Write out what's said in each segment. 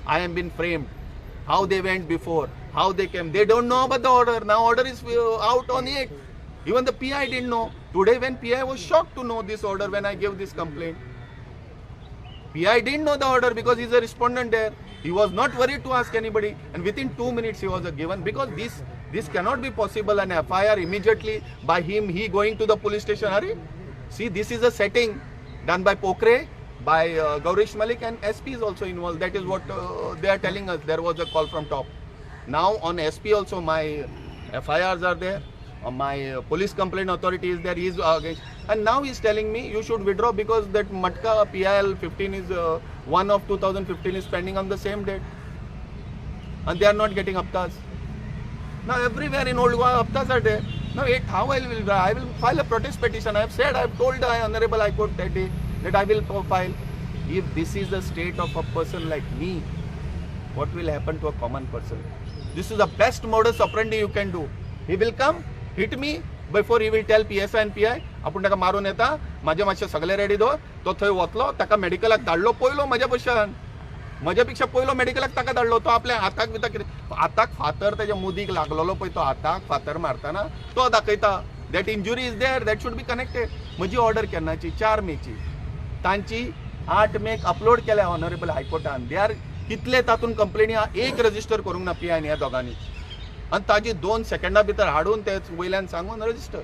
I am been framed. How they went before, how they came, they don't know about the order. Now order is out on it. Even the PI didn't know. Today when PI was shocked to know this order when I gave this complaint. PI didn't know the order because he's a respondent there. He was not worried to ask anybody, and within 2 minutes he was given, because this cannot be possible. An FIR immediately by him, he going to the police station. Hurry. See, this is a setting done by Pokre, by Gaurish Malik, and SP is also involved. That is what they are telling us. There was a call from top. Now on SP also my FIRs are there. My police complaint authority is there. He is against, and now he is telling me you should withdraw because that Matka PIL 15 is 1 of 2015 is pending on the same date, and they are not getting haptas. Now everywhere in Old Goa haptas are there. Now how I will file a protest petition. I have said, I have told the Honorable High Court that day that I will file. If this is the state of a person like me, what will happen to a common person? This is the best modus operandi you can do. He will come, hit me, before he will tell PSI and PI, आपूण ताका मारून येता, म्हाजे मातशे सगळे ready दवर. तो थंय वतलो, ताका मेडिकलाक धाडलो पयलो म्हज्या भशेन, म्हज्या पेक्षा पयलो मेडिकलाक ताका धाडलो. तो आपल्या हाताक बिताक कितें, हाताक फातर तेज्या मुदीक लागलेलो पळय, तो हाताक फातर मारतना तो दाखयता. That injury is there, that should be connected. म्हजी ऑर्डर केन्नाची? 4 मेची. तांची 8 मेक अपलोड केल्या ऑनरेबल हायकोर्टान. They are कितले तातूंत कंप्लेनी एक रजिस्टर करूंक ना पी I ह्या दोगांनी, आनी ताजी 2 सेकंडा भितर हाडून ते वयल्यान सांगून register.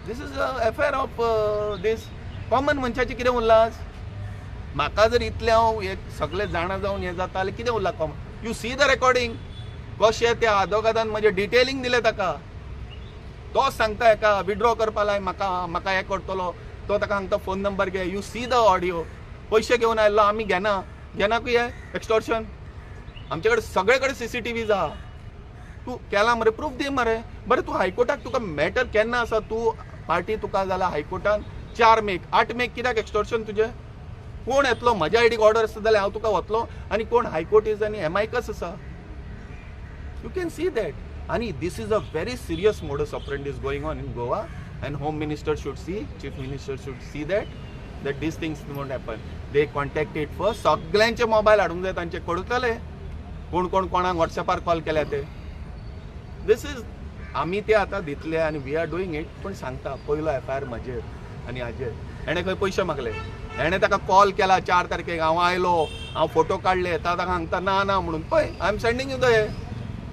This is a affair of this common मनशाचें कितें उरलां आज? म्हाका जर इतलें हांव हे सगळें जाणा जावन हें जाता जाल्यार कितें उरलां common? You see the recording कशें त्या आदोगादान म्हजें डिटेलिंग दिलें ताका. तो सांगता हेका विड्रॉ करपा लाय म्हाका, म्हाका हें करतलो. तो ताका सांगता फोन नंबर घे. You see the audio. पयशे घेवन आयिल्लो आमी घेना, घेनाकूय हें एक्स्टॉर्शन. आमचे कडेन सगळे कडेन CCTVs आहा. तूं केला मरे, प्रूफ दी मरे. बरें, तूं हायकोर्टाक तुका मॅटर केन्ना आसा? तूं पार्टी तुका जाला हायकोर्टान 4 मेक, 8 मेक कित्याक एक्स्टॉर्शन तुजें? कोण येतलो? म्हज्या आयडीक ऑर्डर आसता जाल्यार हांव तुका वतलो. आनी कोण हायकोर्ट is आनी एमआयकस आसा. You can see that. आनी this is a very serious modus operandi is going on in Goa, and home minister should see, chief minister should see that that these things won't happen. They contacted first. सगळ्यांचे mobile हाडूंक जाय, तांचे कळटले कोण कोण कोणाक वॉट्सॅपार call केल्या ते. This is आमी ते आतां दितले आनी we are doing it. पूण सांगता, पयलो एफआयआर म्हजेर आनी हाजेर. हेणें खंय पयशे मागले, हेणें ताका कॉल केला 4 तारखेक, हांव आयलो, हांव फोटो काडले, ताका सांगता ना ना म्हणून. पळय, I am sending you the हे.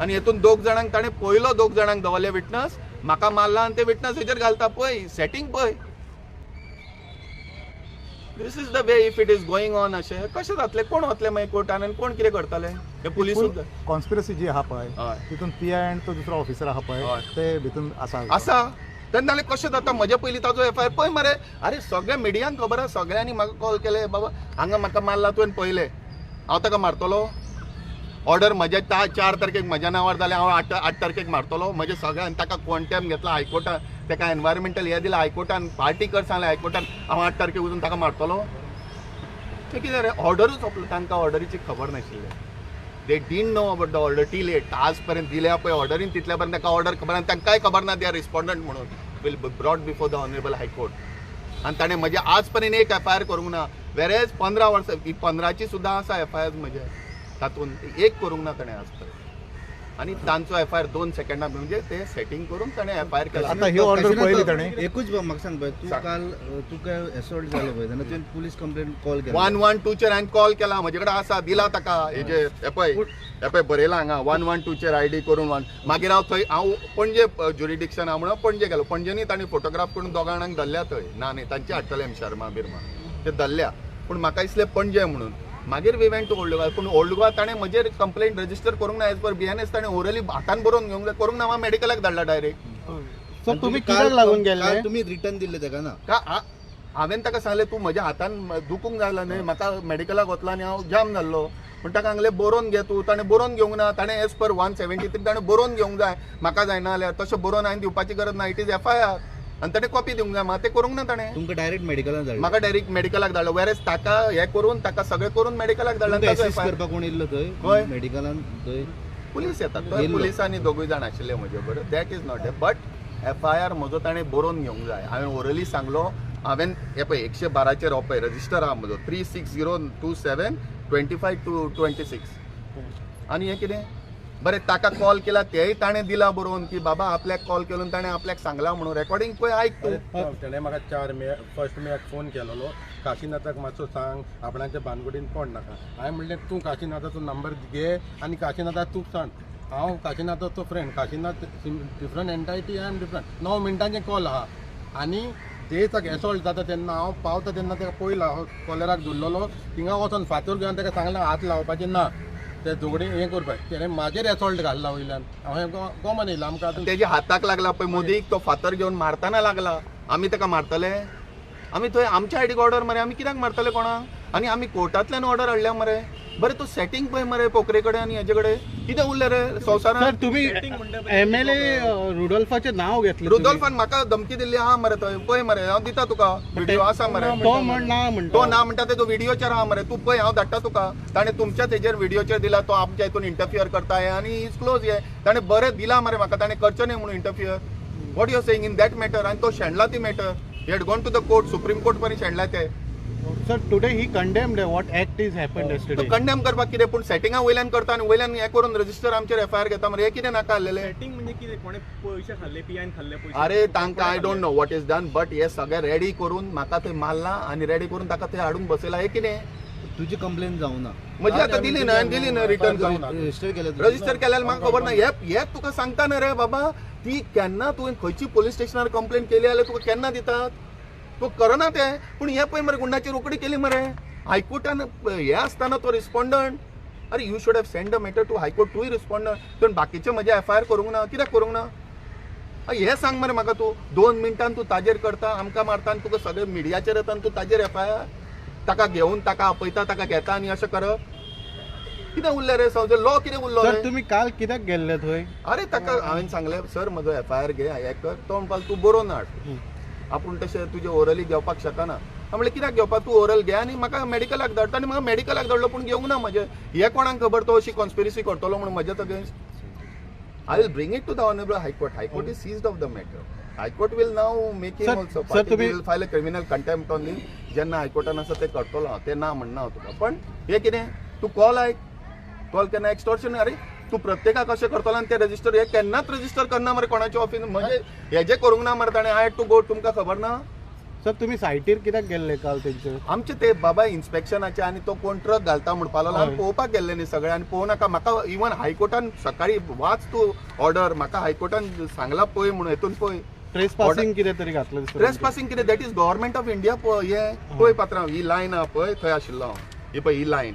आनी हेतून 2 जाणांक ताणें पयलो 2 जाणांक दवरले विटनस, म्हाका मारला आनी ते विटनस हेजेर घालता. पळय सेटींग पळय. This is the way if it is going on. अशें कशें जातलें? कोण वतले मागीर कोर्टान आनी कोण कितें करतले? हे पुलीस कॉन्स्पिरसी जी आहा पळय तितून पीआय आनी तो दुसरो ऑफिसर आहा पळय ते भितून आसा आसा. तेन्ना जाल्यार कशें जाता? म्हजे पयलीं ताजो एफआयआर पळय मरे. आरे सगळ्या मिडियांक खबर आसा, सगळ्यांनी म्हाका कॉल केले, बाबा हांगा म्हाका मारला तुवें पळयलें, हांव ताका मारतलो. ऑर्डर म्हज्या 4 तारखेक म्हज्या नांवार जाल्यार हांव 8 तारखेक मारतलो. म्हजे सगळ्यान ताका कॉन्टेम घेतला हायकोर्टान, ताका एनवायरमेंटल हें दिलां हायकोर्टान, पार्टी कर सांगलें हायकोर्टान, हांव 8 तारखेक वचून ताका मारतलो. तें कितें रे, ऑर्डरूच सोंपलो. तांकां ऑर्डरीची खबर नाशिल्लें. They didn't know about the order till 8. आज पर्यंत दिल्या पळय ऑर्डरीन, तितल्या पर्यंत तांकां ऑर्डर खबर आनी तांकांय खबर ना they are respondent म्हणून will brought before the honourable high court. आनी ताणें म्हजें आज पर्यंत एक एफआयआर करूंक ना. वेरेज 15 वर्सां, 15ची सुद्दां आसा एफआयआर म्हजें, तातूंत एक करूंक ना ताणें आज पर्यंत. आनी तांचो एफआयआर 2 सेकंडां म्हणजे ते सेटींग करून ताणें एफआयआर केला. आतां ही ऑर्डर पळयली ताणें. एकूच म्हाका सांग पळय, तूं काल तुका एसॉल्ट जालो पळय तेन्ना तुवें पुलीस कंप्लेन कॉल केला 112चेर हांवें कॉल केला, म्हजे कडेन आसा, दिला ताका. हेजे हे पळय, हे पळय बरयला हांगा 112चेर आयडी करून 1. मागीर हांव थंय, हांव पणजे ज्युरिडिक्शन आहा म्हणून पणजे गेलो. पणजेनी तांणी फोटोग्राफ करून 2 जाणांक धरल्या थंय. ना न्ही, तांचे हाडटले एम शर्मा बिर्मा ते धरल्या. पूण म्हाका दिसलें पणजे म्हणून. मागीर we went to old Goa. पूण ओल्ड गोवा ताणें म्हजेर कंप्लेंट रजिस्टर करूंक ना एज पर BNS. ताणें ओरली हातान बरोवन घेवंक जाय, करूंक ना. हांव मेडिकलाक धाडला डायरेक्ट. सो तुमी कित्याक लागून गेल्ले? तुमी रिटर्न दिल्ले ताका ना? का हांवें ताका सांगलें तूं म्हज्या हातान दुखूंक जालां न्हय, म्हाका मेडिकलाक वतलो आनी हांव जाम जाल्लो. पूण ताका सांगलें बरोवन घे तूं. ताणें बरोवन घेवंक ना. ताणें एज पर 173 ताणें बरोवन घेवंक जाय, म्हाका जायना जाल्यार. तशें बरोवन हांवें दिवपाची गरज ना, it is FIR. आनी ताणें कॉपी दिवंक जाय, म्हाका तें करूंक ना ताणें. तुमकां डायरेक्ट मेडिकलाक धाडलो? म्हाका डायरेक्ट मेडिकलाक धाडलो. वेरेज ताका हें करून, ताका सगळें करून मेडिकलाक धाडलो. करपाक कोण येयल्लो थंय मेडिकलान? थंय पुलीस येतात, थंय पुलिसांनी दोगूय जाण आशिल्ले म्हजे बरोबर. That is not a, but FIR म्हजो ताणें बरोवन घेवंक जाय. हांवें ओरली सांगलो. हांवें हे पळय 112चेर हो पळय रजिस्टर आहा म्हजो 36027 25 to 26. आनी हें कितें बरें ताका कॉल केला तेय ताणें दिला बरोवन की बाबा आपल्याक कॉल केलो ताणें आपल्याक सांगला म्हणून रेकॉर्डिंग पळय आयक तूं. तेणें म्हाका 4 मे 1 मेक फोन केलेलो, काशीनाथाक मातसो सांग आपणाच्या भानगडीन पड नाका. हांवें म्हणलें तूं काशीनाथाचो नंबर घे आनी काशीनाथाक तूं सांग. हांव काशीनाथाचो friend, Kashinath different entity, I am different. 9 मिनटांचें call आहा आनी देसाक एसॉल्ट जाता तेन्ना हांव पावता तेन्ना ताका पयला हांव कॉलराक धरलेलो, थिंगा वचोन फातर घेवन ताका सांगलां हात लावपाचें ना, ते झगडीं हें करपाक. तेणें म्हाजेर एसॉल्ट घालला वयल्यान, हांवें गोमन येयला आमकां आतां. तेज्या हाताक लागला पळय मोदीक, तो फातर घेवन मारतना लागला. आमी ताका मारतले? आमी थंय आमच्या आयडीक ऑर्डर मरे, आमी कित्याक मारतले कोणाक? आनी आमी कोर्टांतल्यान ऑर्डर हाडल्या मरे. बरें तूं सेटींग पळय मरे पोखरे कडेन आनी हेजे कडेन कितें उरलें रे संवसारांत? तुमी MLA रुडोल्फाचें नांव घेतलें. रुडोल्फान म्हाका धमकी दिल्ली आहा मरे थंय, पळय मरे हांव दिता तुका व्हिडियो आसा मरे. तो म्हण ना म्हणटा, तो ना म्हणटा ते तो व्हिडियोचेर आहा मरे, तूं पळय हांव धाडटा तुका. ताणें तुमच्याच हेजेर व्हिडियोचेर दिला, तो आमच्या हितून इंटरफियर करता आनी is close हे ताणें बरें दिलां मरे म्हाका, ताणें करचें न्हय म्हणून interfere. What you are saying in that matter? आनी तो शेणला ती matter, he had gone to the court, supreme court पर्यंत शेणला ते. Sir, today he condemned what act is happened yesterday. तो कंडेम करपाक कितें, पूण सेटिंगा वयल्यान करता आनी वयल्यान हें करून रजिस्टर आमचेर एफआयआर घेता मरे. हें कितें नाका आसलेलें? सेटिंग म्हणजे कितें? कोणें पयशे खाल्ले, पीआयन खाल्ले पयशे? अरे तांकां I don't know what is done, but हे सगळें रेडी करून म्हाका थंय मारला आनी रेडी करून ताका थंय हाडून बसयला. हें कितें? तुजी कंप्लेन जावना म्हजी आतां दिली न्हय, दिली न्हय रिटर्न रजिस्टर केलें, रजिस्टर केल्यार म्हाका खबर ना. हे तुका सांगता न्हय रे बाबा, ती केन्ना तुवें खंयची पोलीस स्टेशनार कंप्लेन केली जाल्यार तुका केन्ना दितात? तूं करना तें. पूण हें पळय मरे गुंडाची रोखडी केली मरे हायकोर्टान. हें आसतना तो रिस्पोंडंट, अरे you should have send the matter to high court, तूंय रिस्पोंडंट. तुवें बाकीचे म्हजे एफआयआर करूंक ना, कित्याक करूंक ना हें सांग मरे म्हाका. तूं 2 मिनटान तूं ताजेर करता, आमकां मारता आनी तुका सगळें मिडियाचेर येता आनी तूं ताजेर एफआयआर ताका घेवन ताका आपयता, ताका घेता आनी अशें करप कितें उरलें रे? संवसार लॉ कितें उरलो रे? तुमी काल कित्याक गेल्ले थंय? अरे ताका हांवें सांगलें सर म्हजो एफआयआर घे, हें कर. तो म्हणपाक तूं बरोवन हाड, आपूण तशें तुजें ओरली घेवपाक शकना. म्हणलें कित्याक घेवपाक, तूं ओरल घे आनी म्हाका मेडिकलाक धाड. आनी म्हाका मेडिकलाक धाडलो पूण घेवंक ना म्हजें. हें कोणाक खबर तो अशी कॉन्स्पिरसी करतलो म्हणून म्हज्याच against. I will bring it to the honourable high court. High court is seized of the matter. High court will now make him also party, will file a criminal contempt on him. जेन्ना हायकोर्टान आसा तें करतलो हांव, तें ना म्हणना हांव तुका. पण हें कितें तूं कॉल आयक, कॉल केन्ना एक्सटॉर्शन? अरे तूं प्रत्येकाक अशें करतलो आनी तें रजिस्टर हे केन्नाच रजिस्टर करना मरे कोणाच्या ऑफिस म्हणजे हेजें करूंक ना मरे ताणें. I had to go, तुमकां खबर ना? सर तुमी सायटीर कित्याक गेल्ले काल तेंचे? आमचे ते बाबा इन्स्पेक्शनाचे आनी तो कोण ट्रक घालता म्हणपाक लागलो, आमी पळोवपाक गेल्ले न्ही सगळे. आनी पळोवं नाका म्हाका. इवन हायकोर्टान सकाळी वाच तूं ऑर्डर, म्हाका हायकोर्टान सांगला पळय म्हणून, हेतून पळय ट्रेस पासिंग कितें तरी घातलें. ट्रेस पासिंग कितें? That is government of India. हें पळय पात्रांव, ही लायन आहा पळय थंय आशिल्लो हांव. ही पळय ही लायन,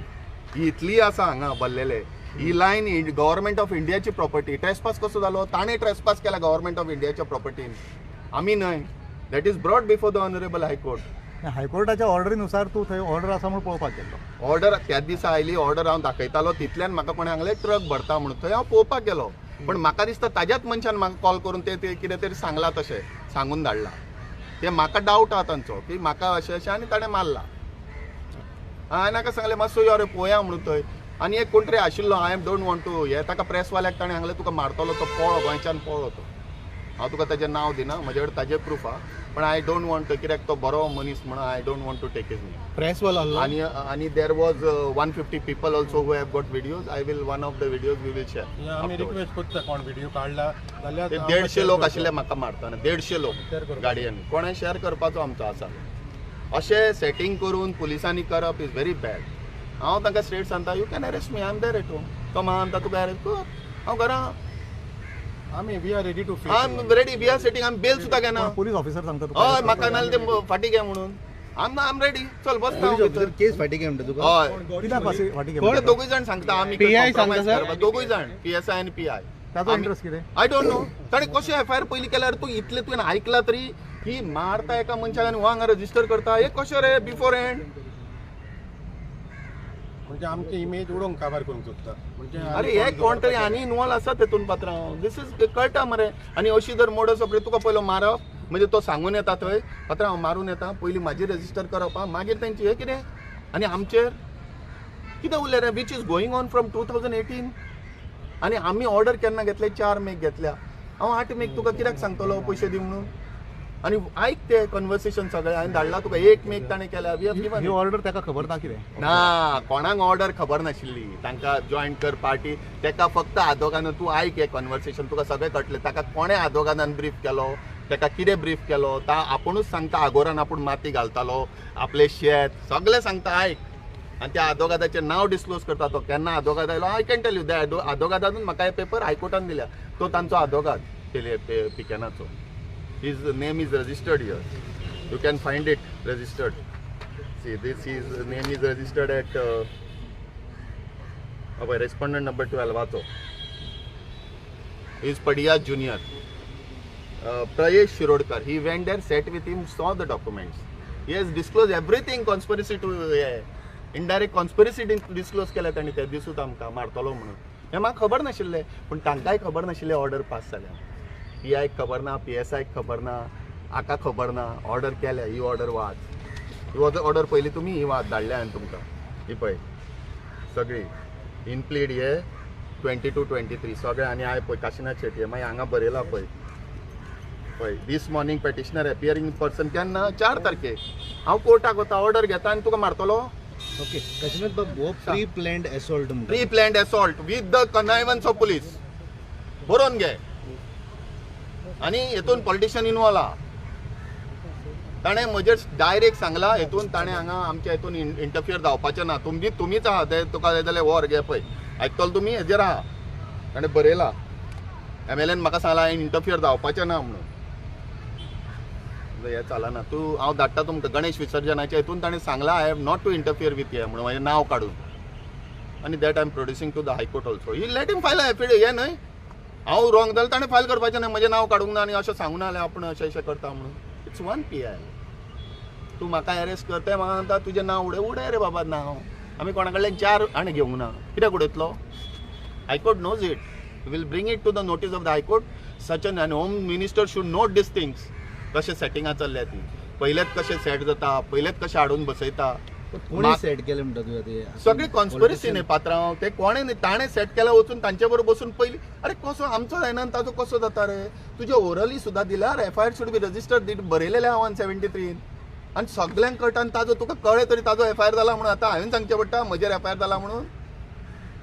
ही इतली आसा हांगा भरलेले. ही लायन गव्हर्मेंट ऑफ इंडियाची प्रॉपर्टी. ट्रेसपास कसो जालो? ताणें ट्रेसपास केला गव्हर्मेंट ऑफ इंडियाच्या प्रॉपर्टीन, आमी न्हय. That is brought before the honourable high court. हायकोर्टाच्या ऑर्डरीनुसार तूं थंय ऑर्डर आसा म्हणून पळोवपाक गेल्लो. ऑर्डर त्याच दिसा आयली, ऑर्डर हांव दाखयतालो, तितल्यान म्हाका कोणें सांगलें ट्रक भरता म्हणून, थंय हांव पळोवपाक गेलो. पण म्हाका दिसता ताज्याच मनशान म्हाका कॉल करून ते कितें तरी सांगलां, तशें सांगून धाडलां. ते म्हाका डावट आहा तांचो की म्हाका अशें अशें आनी ताणें मारला. हांवें नाका सांगलें मातसो यो रे पळोवया म्हणून थंय. आनी एक कोण तरी आशिल्लो, I don't want to हे, ताका प्रेसवाल्याक ताणें सांगलें तुका मारतलो तो, पळो गोंयच्यान पळो तो. हांव तुका ताजें नांव दिना, म्हजे कडेन ताजें प्रूफ आहा, पण I don't want to, कित्याक तो बरो मनीस म्हणून I don't want to take his name. प्रेसवालो आसलो. आनी आनी there was 150 people also who have got videos. I will one of the videos we will share. आमी रिक्वेस्ट करता कोण व्हिडिओ काडला जाल्यार 150 लोक आशिल्ले म्हाका मारतना, 150 लोक गाडयेन. कोणें शेअर करपाचो आमचो आसा. अशें सेटींग करून पुलिसांनी करप is very bad. हांव तांकां स्ट्रेट सांगता, you can arrest me, I am there at home. तो म्हाका म्हणटा तुका अरेस्ट कर, हांव घरा. आमी we are ready to face. I am ready, we are sitting. आमी बेल सुद्दां घेना. पोलीस ऑफिसर सांगता हय म्हाका नाल्यार ते फाटीं घे म्हणून. I am ready, चल बसता. केस फाटीं घे म्हणटा तुका? हय, कित्याक फाटीं घे? दोगूय जाण सांगता आमी करपाक, दोगूय जाण PSI आनी PI. ताचो इंट्रस्ट कितें? I don't know. ताणें कशें एफआयआर पयलीं केल्यार तूं इतलें तुवें आयकलां तरी की मारता एका मनशाक आनी हांगा रजिस्टर करता, हें कशें रे बिफोर हँड? म्हणजे आमची इमेज उडोवंक काबार करूंक सोदता म्हणजे. अरे हे कोण तरी आनी इनवॉल्व आसा तेतून पात्रांव, this is कळटा मरे. आनी अशी जर मोडस ऑपरेट तुका पयलो मारप म्हणजे तो सांगून येता थंय, पात्रांव हांव मारून येता, पयलीं म्हाजी रजिस्टर करप आं, मागीर तेंची हें कितें आनी आमचेर कितें उरलें रे? Which is going on from 2018. आनी आमी ऑर्डर केन्ना घेतले? 4 मेक घेतल्या. हांव 8 मेक तुका कित्याक सांगतलो पयशे दी म्हणून? आनी आयक ते कन्वर्सेशन सगळें हांवें धाडला तुका. एक मेक ताणें केल्या. We have given he order ताका खबर ना कितें ना, कोणाक ऑर्डर खबर नाशिल्ली. तांकां जॉयन कर पार्टी, तेका फक्त आदोगान तूं आयक हें कन्वर्सेशन, तुका सगळें कळटलें. ताका कोणें आदोगानान ब्रीफ केलो, ताका कितें ब्रीफ केलो, ता आपुणूच सांगता. आगोरान आपूण माती घालतालो, आपलें शेत सगळें सांगता. आयक. आनी त्या आदोगादाचें नांव डिस्क्लोज करता. तो केन्ना आदोगाद आयलो I can tell you. त्या आदोगादानूच म्हाका हे पेपर हायकोर्टान दिल्या. तो तांचो आदोगाद पिकेनाचो. His name is registered here. You can find it registered. See, this his name is registered at respondent number 12 वाचो. He is Padilla Junior. Prayesh Shirodkar. He went there, sat with him, saw the documents. He has disclosed everything, conspiracy to indirect conspiracy disclose केल्या तांणी. ते दिसूच आमकां मारतलो म्हणून हें म्हाका खबर नाशिल्लें, पूण तांकांय खबर नाशिल्लें ऑर्डर पास जाल्या. पी आयक खबर ना, पी एस आयक खबर ना, आका खबर ना. ऑर्डर केल्या. ही ऑर्डर वाच, ही ऑर्डर पयली तुमी ही वाच धाडल्या हांवें तुमकां. ही पळय सगळी इनप्लीड हे 22 23 सगळें. आनी हांवें पळय काशिनाथ शेट्ये मागीर हांगा बरयला पळय पळय this morning petitioner appearing person केन्ना 4 तारखेक हांव कोर्टाक वता, ऑर्डर घेता आनी तुका मारतलो. ओके काशिनाथ बाब, हो pre planned assault, pre planned assault with the connivance of police बरोवन घे. आनी हेतून पॉलिटिशियन इनवॉल्व आहा. ताणें म्हजेर डायरेक्ट सांगला हेतून ताणें हांगा आमच्या हेतून इंटरफियर जावपाचें ना. तुमी तुमीच आहा ते तुका जाय जाल्यार व्हर घे पळय आयकतलो तुमी हेजेर आहा. ताणें बरयला एम एल एन म्हाका सांगला हांवें इंटरफियर जावपाचें ना म्हणून. हें चलना. तूं हांव धाडटा तुमकां गणेश विसर्जनाच्या हेतून ताणें सांगला I have not to interfere with हे म्हणून म्हजें नांव काडून. आनी that I am producing to the high court also. He let him file affidavit. हें न्हय हांव रॉंग जाल्यार ताणें फायल करपाचें न्हय. म्हजें नांव काडूंक ना आनी अशें सांगूं ना जाल्यार आपूण अशें अशें करता म्हणून. It's one PI. तूं म्हाका एरेस्ट करता, म्हाका सांगता तुजें नांव उडय. उडय रे बाबा नांव. आमी कोणा कडल्यान 4 आनी घेवंक ना, कित्याक उडयतलो? High court knows it. Will bring it to the notice of the high court. Such an home minister should note these things. कशें सेटिंगां चल्ल्या ती पयलेच कशें सेट जाता, पयलेच कशें हाडून बसयता. कोणी सेट केलें म्हणटा तुवें ते? सगळी कॉन्स्पिरसी न्ही पात्रांव. ते कोणें न्ही ताणें सेट केला वचून तांचे बरोबर बसून पयलीं. अरे कसो आमचो जायना आनी ताजो कसो जाता रे? तुजे ओरली सुद्दां दिल्यार FIR should be registered बरयलेलें आहा 173 आनी सगल्यांक कळटा. आनी ताजो तुका कळ्ळें तरी ताजो एफआयआर जाला म्हणून. आतां हांवें सांगचें पडटा म्हजेर एफआयआर जाला म्हणून.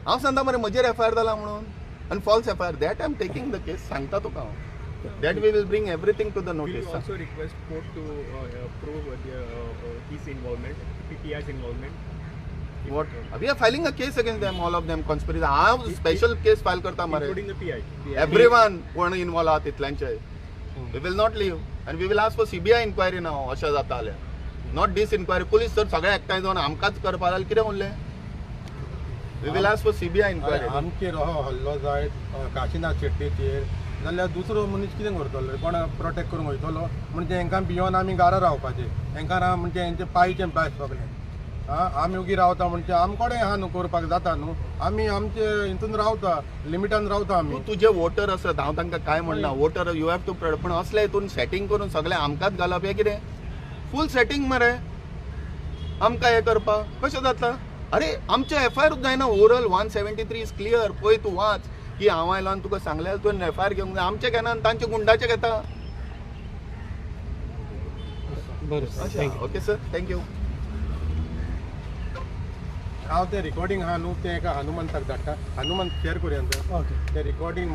हांव सांगता मरे म्हजेर एफआयआर जाला म्हणून. आनी false FIR that I am taking the case. सांगता तुका हांव that we will bring everything to the Will notice. you also request court to prove his involvement, PTI's involvement? What? We are filing a case against them, all of them, conspiracy. हांव special केस file करता मरे. Including the PI. Everyone कोण involve आहा तितल्यांचे. We will not leave आनी we will ask for CBI inquiry now. अशें जाता जाल्यार not these inquiry. Police जर सगळे एकठांय जावन आमकांच करपा जाल्यार कितें उरलें? We will ask for CBI inquiry. आमचेर हो हल्लो जायत काशिनाथ शेट्टीचेर जाल्यार दुसरो मनीस कितें करतलो? कोण प्रोटेक्ट करूंक वयतलो? म्हणजे हेंकां भियोन आमी घरा रावपाचें. हेंकां म्हणजे हेंचे पांयचें बायस सगळें. आं, आमी ओगी रावता म्हणजे आम कडेन आहा न्हू करपाक जाता न्हू. आमी आमचे हितून रावता, लिमिटान रावता आमी. तूं तुजे वोटर आसत, हांव तांकां कांय म्हणना. Voter you have to, पूण असले हितून सेटींग करून सगळें आमकांच घालप हें कितें फूल सेटींग मरे. आमकां हें करपाक कशें जाता? अरे आमचें एफआयआर जायना. Oral 173 is clear. पळय तूं वाच की हांव आयलो आनी तुका सांगलें तुवें एफआयआर घेवंक जाय. आमचें घेना आनी तांचे गुंडाचे घेता. बरें. Okay sir, thank you. हांव तें रिकॉर्डिंग आहा न्हू तें एका हनुमंताक धाडटा. हनुमंत शेअर करुया. ओके. तें रिकॉर्डिंग.